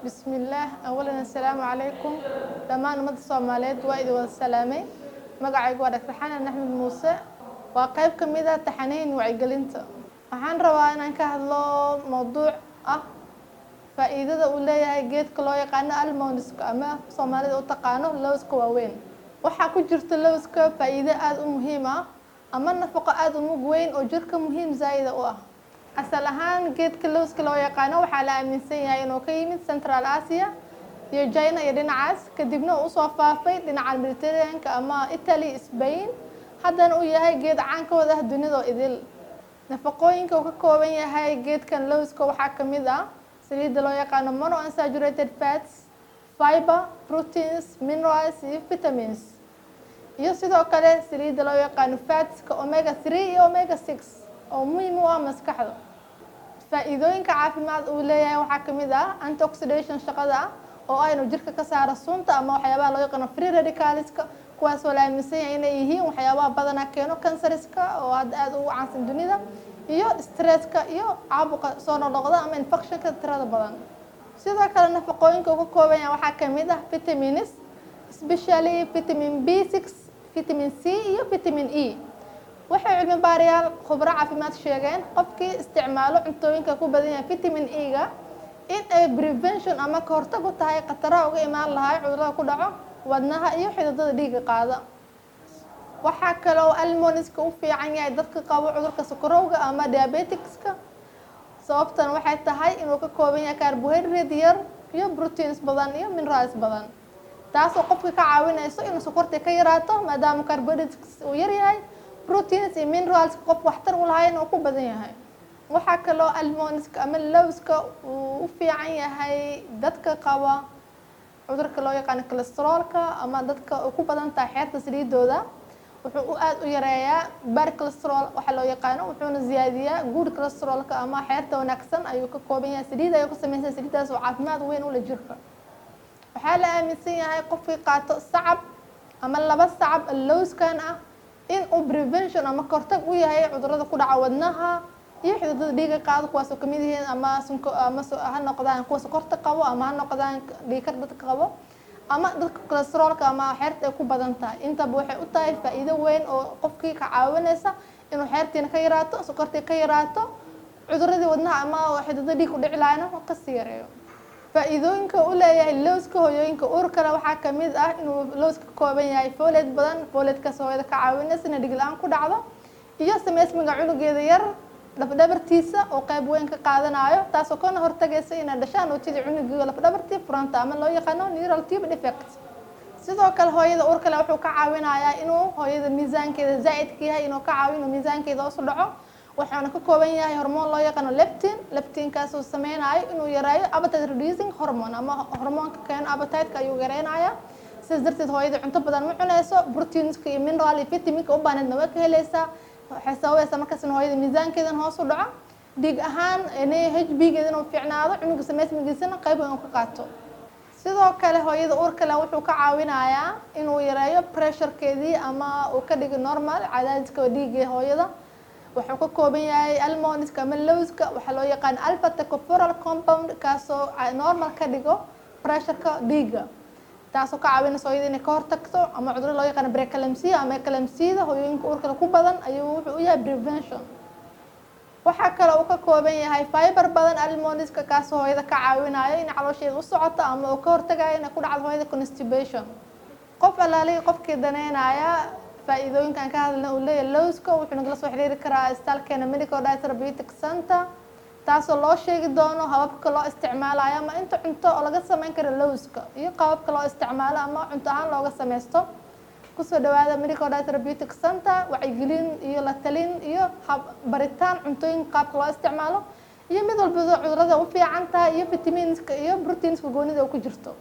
Bismillaah. Awalan, assalaamu calaykum dhammaan ummadda Soomaaliyeed, waa idin wada salaamay. Magacaygu waa Dr. Xanan Axmed Muuse. Waa qayb ka mid ah taxanayn wacyigelinta. Waxaan rabaa inaan ka hadlo mowduuc ah faa'iidada uu leeyahay geedka loo yaqaano almondska ama Soomaalida u taqaano lowska waaweyn. Waxaa ku jirta lowska faa'iido aada u muhiim ah ama nafaqo aada u mug weyn oo jirka muhiim zaa'ida u ah. Asal ahaan, geedka lowska loo yaqaano waxaa la aaminsan yahay inuu ka yimid Central Asia iyo China iyo dhinacaas, kadibna uu usoo faafay dhinaca Mediterraneanka ama Italy, Spain, haddana uu yahay geed caan ka wada ah dunida oo idil. Nafaqooyinka uu ka kooban yahay geedkan lowska waxaa ka mid ah saliidda loo yaqaano monounsaturated fats, fiber, proteins, minerals iyo vitamins, iyo sidoo kale saliidda loo yaqaano fatska omega 3 iyo omega 6 oo muhiim u ah maskaxda. Faa'iidooyinka caafimaad uu leeyahay waxaa ka mid ah antioxidation shaqada ah oo ah inuu jirka ka saaro sunta ama waxyaabaha loo yaqaano free radicalska, kuwaasoo la aaminsan yahay inay yihiin waxyaabaha badanaa keeno kansariska oo hadda aada ugu caansan dunida, iyo stresska iyo caabuqa soo noqnoqda ama infectionka tirada badan. Sidoo kale, nafaqooyinka uu ka kooban yahay waxaa kamid ah vitamins, especially vitamin B6, vitamin C iyo vitamin E. Waxay cilmi baarayaal khubro caafimaad sheegeen qofkii isticmaalo cuntooyinka ku badan yahay vitamin E-ga in ay prevention ama ka hortag u tahay khataraha uga imaan lahay cudurada ku dhaco wadnaha iyo xididada dhiigga qaada. Waxaa kaloo almondska u fiican yahay dadka qabo cudurka sokorowga ama diabeticska. Sababtan waxay tahay inuu ka kooban yahay carbohydrate yar iyo proteins badan iyo minerals badan, taasoo qofka ka caawinayso inuu sokorta ka yaraato, maadaama carbohydrates uu yar yahay, proteins iyo minerals qof waxtar u lahayn uu ku badan yahay. Waxaa kaloo almondska ama lowska uu u fiican yahay dadka qaba cudurka loo yaqaano cholesteroolka ama dadka uu ku badan tahay xeerta saliidooda. Wuxuu u aada u yareeyaa bad cholesterol waxa loo yaqaano, wuxuuna ziyaadiyaa good cholesterolka ama xeerta wanaagsan ayuu ka kooban yahay. Saliid ayuu ka samaysan, saliiddaas oo caafimaad weyn u leh jirka. Waxaa la aaminsan yahay qofkii qaato sacab ama laba sacab lowskan ah in uu prevention ama kahortag u yahay cudurada ku dhaca wadnaha iyo xididada dhiiga qaado, kuwaas oo kamid yihiin ama sunko ama ha noqdaan kuwa sokorta qabo ama ha noqdaan dhiigkar dadka qabo ama dadka cholesteroolka ama xeerta ay ku badan tahay. Intaba waxay u tahay faa'iido weyn oo qofkii ka caawinaysa inuu xeertiina ka yaraato, sokortii ka yaraato, cuduradii wadnaha ama xididada dhiig ku dhici lahayna kasii yareeyo. Faa'iidooyinka u leeyahay lowska hooyooyinka uurkale waxaa kamid ah inuu lowska ka kooban yahay folate badan. Folatekaas hooyada ka caawinaysa inay dhig la-aan ku dhacdo iyo sameysmiga cunugeeda yar lafdhabartiisa oo qayb weyn ka qaadanayo, taasoo kana hortagaysa inay dhashaan ootidii cunugiga lafdhabartii furanta ama loo yaqaano neural tube defect. Sidoo kale, hooyada uurkale wuxuu ka caawinayaa inuu hooyada miisaankeeda zaa'idka yahay inuu ka caawiyo inuu miisaankeeda hoos u dhaco. Wuxuuna ka kooban yahay hormoon loo yaqaano leptin. Leptinkaasoo sameynayo inuu yareeyo appetite reducing hormone ama hormoonka keeno appetite-ka ayuu yareynayaa. Sidaas darteed, hooyada cunto badan ma cuneyso, proteinska iyo mineral iyo vitaminka u baahneedna waa ka heleysaa. Waxay sababaysaa markaas in hooyada miisaankeedan hoos u dhaco, dhiig ahaan HB geeda inuu fiicnaado, cunuga sameysmigiisana qayb weyn uu ka qaato. Sidoo kale, hooyada uurka leh wuxuu ka caawinayaa inuu yareeyo pressurekeedii ama uu ka dhigo normal cadaadiska dhiigga hooyada. Wuxuu ka kooban yahay almondska ama lowska waxaa loo yaqaan alpha tocopherol compound, kaasoo normal ka dhigo pressureka dhiigga, taasoo ka caawinaysa hooyada inay ka hortagto ama cudurro loo yaqaano preeclampsia ama eclampsiada hooyooyinka uurka ku badan ayuu wuxuu u yahay prevention. Waxaa kale uu ka kooban yahay fiber badan almondska, kaasoo hooyada ka caawinayo in caloosheeda u socoto ama uu ka hortagayo inay ku dhacdo hooyada constipation. Qof alaalihi qofkii daneynaya faa'iidooyinkan ka hadalna uu leeyahay lowska, wuxuu nagala soo xiriiri karaa isbitaalkeena Medical Diet Therapeutic Center, taasoo loo sheegi doono hababka loo isticmaalayo ama inta cunto oo laga sameyn karo lowska iyo qababka loo isticmaalo ama cunto ahaan looga sameysto. Kusoo dhawaada Medical Diet Therapeutic Center, wacyigelin iyo la talin iyo hab baritaan cuntooyinka qaabka loo isticmaalo iyo mid walbaba cudurada u fiican tahay iyo vitaminska iyo proteinska goonida ku jirto.